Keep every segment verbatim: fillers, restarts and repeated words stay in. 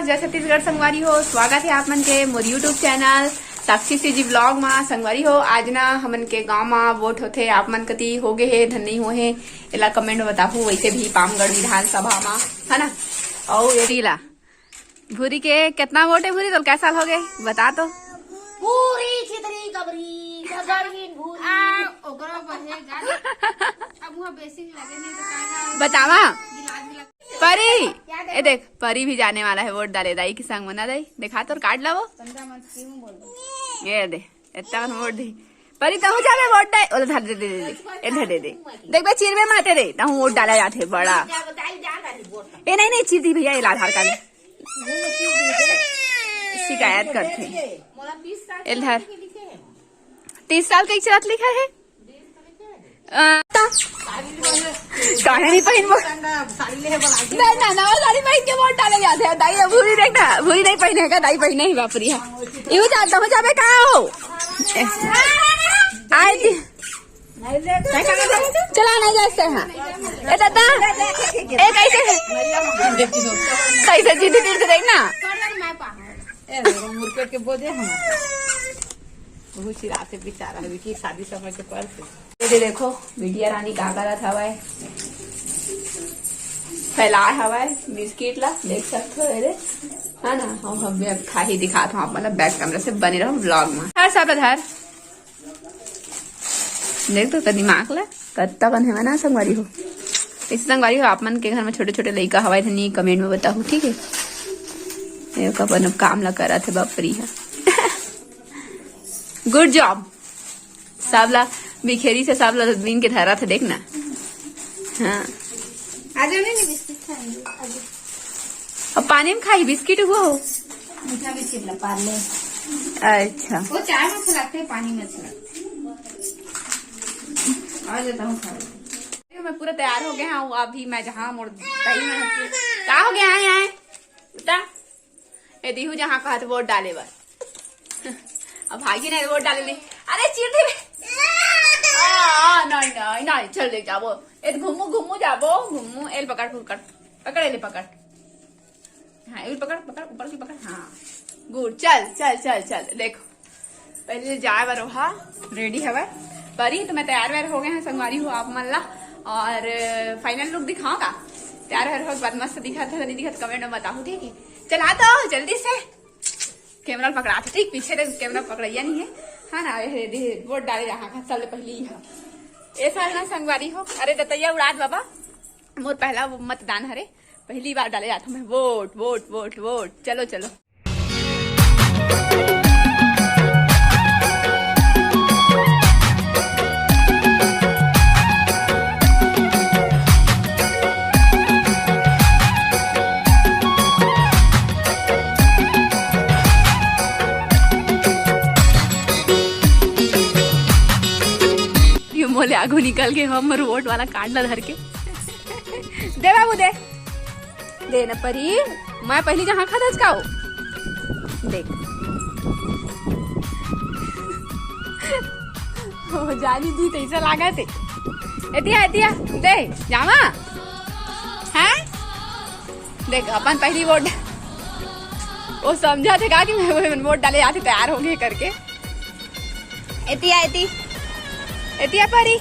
जय छत्तीसगढ़ संगवारी हो, स्वागत हे आप मन के मोर YouTube चैनल साक्षी सीजी ब्लॉग मा। संगवारी हो, आज ना हमन के गांव मा वोट होथे, आप मन कती हो गे हे धन नहीं हो हे, एला कमेंट में बताहू। वैसे भी पामगढ़ विधानसभा मा, है ना? अउ एती ला भूरी के कितना वोट है? भूरी, तोर कै साल हो गए, बता तो। पूरी छितरी कबरी, गगरहीन भूरी। आ, ओकरा बहे गाली। अब वहाँ बेसी लगे नहीं तो काहे बतावा। गिलास गिलास। परी, ए देख, परी भी जाने वाला है वोट डाले दाई के संग मना दाई। देखा तोर कार्ड लावो। पंद्रह मंथ की हूँ बोल। ये दे, इतना मन वोट दे। परी, तहूँ जाबे वोट डाले? ओला धर दे, दे, दे, दे। ए, धर दे, दे। देख बे, चिरबे माते दे, तहूँ वोट डाला जाथे, बड़ा। ए, नहीं, नहीं, चिर दी भैया, ये ला आधार कार्ड। शिकायत करथे। ए, धर। तीस साल के एक चलत लिखा है। आ, ता। काहे नहीं पहिनबो? नहीं, ना, नवा साड़ी पहिन के वोट डाले जाथे। दाई, अब भूरी देख ना, भूरी नहीं पहिने का, दाई पहिने ही बाप रे। यू जा, तहूँ जाबे का हो? ए, आए दी। चला नहीं जाते हैं। ए दादा, ए कैसे, कैसे जीती तीर्थ देख ना। ए, मुर्केट के बोझे हम। बहुत चिराते बेचारा विकी शादी समय के पर से। ये दे देखो, बिटिया रानी का करत हवय, फैलाए हवय बिस्किट ला, देख सकत हो। एदे, है ना? हम, हम भी अब खा ही दिखात हूँ आप, मतलब बैक कैमरा से बने रहो ब्लॉग में। हर सब धर देख तो, तो दिमाग ला कत्ता कन हेवय ना संगवारी हो। इस संगवारी हो, आप मन के घर में छोटे छोटे लइका हवय धनी, कमेंट में बताहू, ठीक है? ये अपन अब काम ला करत हे बापरी है। गुड जॉब। साबला बिखेरी से साबला बीन के धरा थे, देखना। हाँ। आ जाओ, नहीं, नहीं, बिस्किट खाएंगे, आ जाओ। अब पानी में खाई बिस्किट हुआ हो। मीठा बिस्किट ला, पार्ले। अच्छा। वो चाय में अच्छा लगता है, पानी में अच्छा लगता है। आ जाता हूँ खा लेते। मैं पूरा तैयार हो गया हूँ, अभी मैं जहाँ मुड़, का हो गया है यहाँ? बता। ए दीहू जहाँ कहत वोट डाले बर। अब भागी नहीं वोट डाले नहीं। अरे चीर दे। आ, आ, नहीं, नहीं, नहीं, चल ले जाबो। ए घुमू, घुमू जाबो, घुमू। एल पकड़, पकड़। पकड़, एले पकड़। हाँ, एल पकड़, पकड़, ऊपर की पकड़। हाँ। गुड, चल, चल, चल, चल। देखो। पहले जाए बर ओहा रेडी हवय। परी तो मैं तैयार वैयार हो गए हैं संगवारी हो आप मन ला। और फाइनल लुक दिखाओ का? तैयार वैयार हो के बाद मस्त दिखत है, नहीं दिखत, कमेंट में बताओ, ठीक है? चला तो जल्दी से। कैमरा पकड़ा था, ठीक पीछे देख, कैमरा पकड़ैया नहीं है, है ना? ये दे, वोट डाले रहा था, सबले पहली ही है। ए साल ना संगवारी हो, अरे दतैया उड़ात बाबा, मोर पहला वो मतदान हरे, पहली बार डाले जाता मैं वोट, वोट, वोट, वोट। चलो, चलो। ये मोले आगू निकल के हमर वोट वाला कार्ड ला धर के दे बाबू, दे। दे न परी, मैं पहली जहाँ खात हस का हो? देख। ओ, जानी दी तैसा लागा थे। एतिया, एतिया, दे, जावा। हैं? देख, अपन पहली वोट, वो समझा थे का कि मैं वो वोट डाले आते तैयार हो गए करके। एतिया, एती, एतिया परी।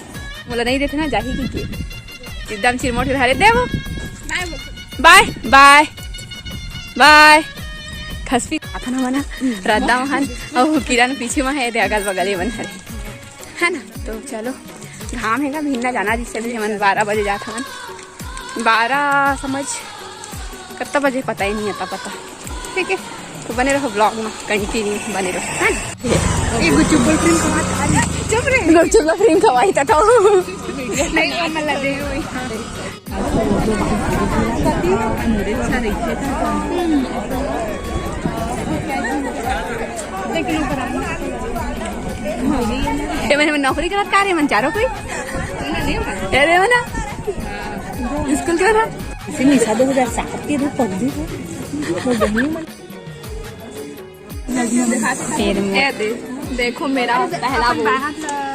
मोला नहीं देते ना, जाही की के। एकदम चिरमोट के धरे देवो। बाय, बाय, बाय। खसपी आता ना मना, रद्दा महन, अउ किरण पीछे में है, दे अगल बगल ये मन हरे। है ना? तो चलो, घाम है का, भिन्ना जाना, जिससे भी हमन बारह बजे जात हवन। बारह समझ कत्ता बजे पता ही नहीं आता पता। ठीक है, तो बने रहो ब्लॉग में, कंटिन्यू बने रहो, है ना? ये गुच्चू बॉयफ्रेंड को मत खा ले। चुप रहे। गुच्चू बॉयफ्रेंड खवाई था तो। नहीं, वो मैं लगे हुई। ये मैंने नौकरी करत का रे मन चारों कोई? अरे मना। स्कूल के ना? इसे निशा दो हज़ार सात के रूप पढ़ दी। वो बहनी मन। फिर मैं ये दे, देखो मेरा पहला वो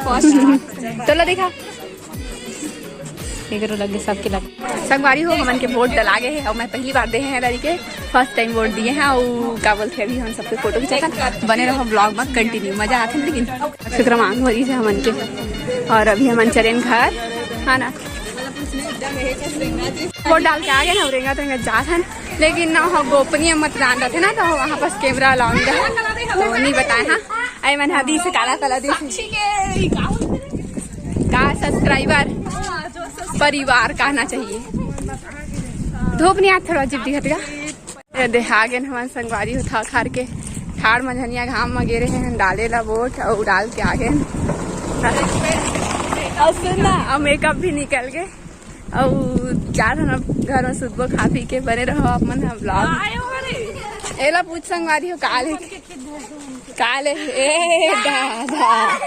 फर्स्ट। चलो दिखा। एकरो लगे सबके लगे। संगवारी हो, हमन के वोट डला गए है और मैं पहली बार दे हैं लड़के। फर्स्ट टाइम वोट दिए हैं। और का बोलते, अभी हम सबके फोटो खिंचाता। बने रहो ब्लॉग में, कंटिन्यू मजा आते हैं। लेकिन शुक्र मांग हो रही है हमन के। और अभी हमन चलेन घर, है ना? वोट डाल के आ गए ना, रेंगा तो रेंगा जात हन। लेकिन ना, हाँ, गोपनीय मतदान रहते ना, तो वहाँ पास कैमरा अलाउ नहीं रहा, तो नहीं बताए। हाँ, आई मन हदी से काला काला दिस का सब्सक्राइबर परिवार कहना चाहिए। धूप नहीं आत, थोड़ा अजीब दिखत गा। ये देहा गेन हमन संगवारी उठा खार के ठाड़ मझनिया घाम म गेरे हैं डाले ला वोट, और डाल के आ गेन। और सुन ना, अब मेकअप भी निकल गए। और जा ना घर में सुतबो, खा पी के बने रहो आप मन हम ब्लॉग। एला पूछ संगवारी हो, काल है, काल है, ए दादा।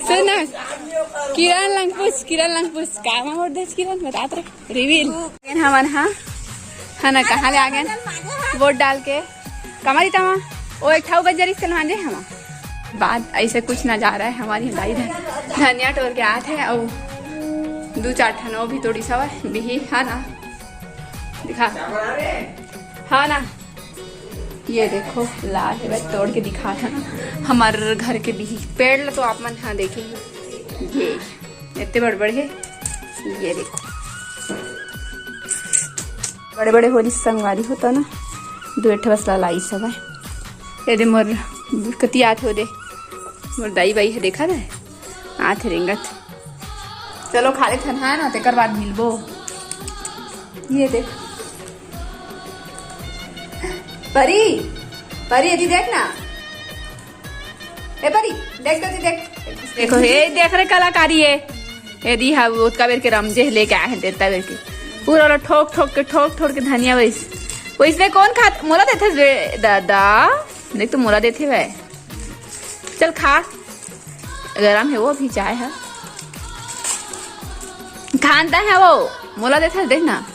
सुन ना, किरण लंग पूछ, किरण लंग पूछ, का मैं वोट देस किरण, बतात रहे। रिवील। हमन हा, है ना, कहाँ ले आ गए? वोट डाल के। कमरी तमा, ओ एक ठाऊ बज जरिस कल मांजे हमा। बात ऐसे कुछ ना जा रहा है, हमारी दाई धन-, धनिया टोर के आत है, और दो चार ठन वो भी तोड़ी सवा, बिही, है ना? दिखा। हाँ ना? ये देखो, लाल है, बस तोड़ के दिखा था ना। हमारे घर के बिही पेड़ ल तो आप मन हाँ देखे ही। ये इतने बड़े बड़े है, ये देखो, बड़े बड़े होली संगवारी होता ना, दो एक ठे बस लाई सब है। ये दे मोर कति आत हो दे, मोर दाई बाई है, देखा दे, आत है रेंगत। चलो खा ले थन, है ना, तेकर बाद मिलबो। ये देख परी, परी, यदि देख ना, ए परी, देख तो, देख। देखो, हे देख रे कलाकारी है। यदि हा ओतका बेर के रमजे लेके आए हैं, तेता बेर के पूरा वाला ठोक ठोक के, ठोक ठोक के धनिया वैस, वैसने कौन खात? मोला देथे रे दादा, देख तो मोला देथे भाई। चल खा, गरम है वो अभी चाय है। खानता है वो, मोला देथे, देख ना,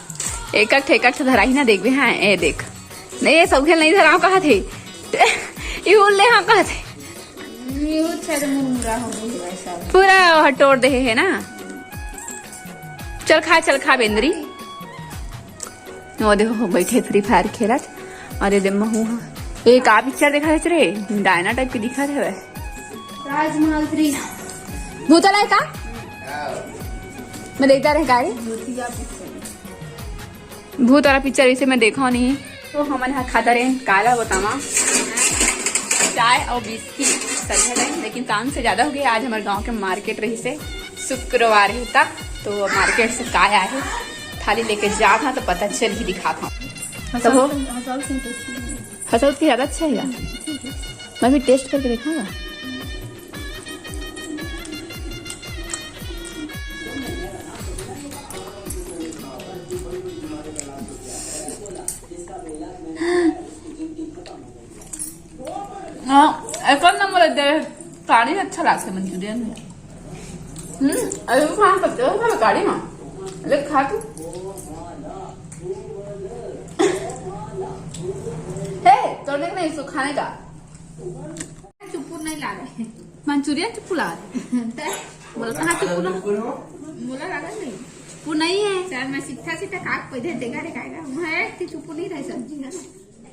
एक एक ठे, एक एक ठे धराही ना देखबे। हाँ, ए देख, नहीं, ये सब खेल नहीं धराव कहा थे। ये उल्ले हाँ कहा थे। पूरा हटोर दे है ना। चल खा, चल खा बेंदरी। वो देखो, बैठे फ्री फायर खेलत। अरे दे महू हा। ए, का पिक्चर देखा है रे? डायना टाइप के दिखा है। राजमहल थ्री। भूतला है का? मैं देखता रहे का रे? भूत वाला पिक्चर इसे मैं देखा नहीं। तो हमन हा खाता रहे काला बतावा, चाय और बिस्किट संध्या टाइम, लेकिन काम से ज्यादा हो गया। आज हमारे गांव के मार्केट रही से शुक्रवार है तक, तो मार्केट से काय आए थाली लेके जात हा तो पता चल ही दिखात हा। तो हो हसौत की ज्यादा अच्छा है। मैं भी टेस्ट करके देखूंगा। हाँ, एक नंबर है, काढ़ी अच्छा लगता है मंचूरियन में। हम्म, अरे वो खाना पड़ता है, वो गाड़ी में। ले खा तू। हे, तोड़ने का नहीं, इसको खाने का। चुप्पू नहीं ला रहे। मंचूरियन चुप्पू ला रहे। बोला कहाँ चुप्पू ला? मोला लगा नहीं। चुप्पू नहीं है। सर, मैं सीधा सीधा काट को इधर देखा रे खाएगा। मैं एक चुप्पू नहीं रहे सब्जी है ना।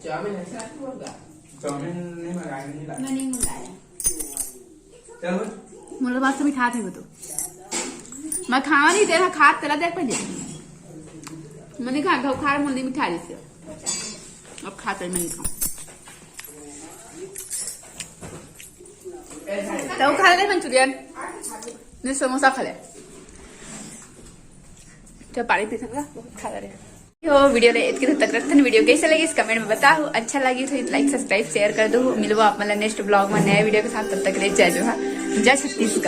चाउमीन है सर, बोल दा। चाउमीन नहीं मंगाया, नहीं ला। मैं नहीं मंगाया। चलो। मोला बात से मिठा थे वो तो। मैं खावा नहीं, तेरा खा, तेरा देख पहले। मैंने कहा, "घाव खा, मुंडी मिठा रही से।" अब खा, तेरे मैं नहीं खाऊं। तो खा ले मंचूरियन। नहीं, समोसा खा ले। तो पानी पी सकता, बहुत खा ले। तो वीडियो ले इतने तक रखते हैं। वीडियो कैसे लगी, इस कमेंट में बताओ। अच्छा लगी तो लाइक, सब्सक्राइब, शेयर कर दो। मिलबो आप मतलब नेक्स्ट ब्लॉग में नए वीडियो के साथ। तब तक के लिए जय जोहार, जय छत्तीसगढ़।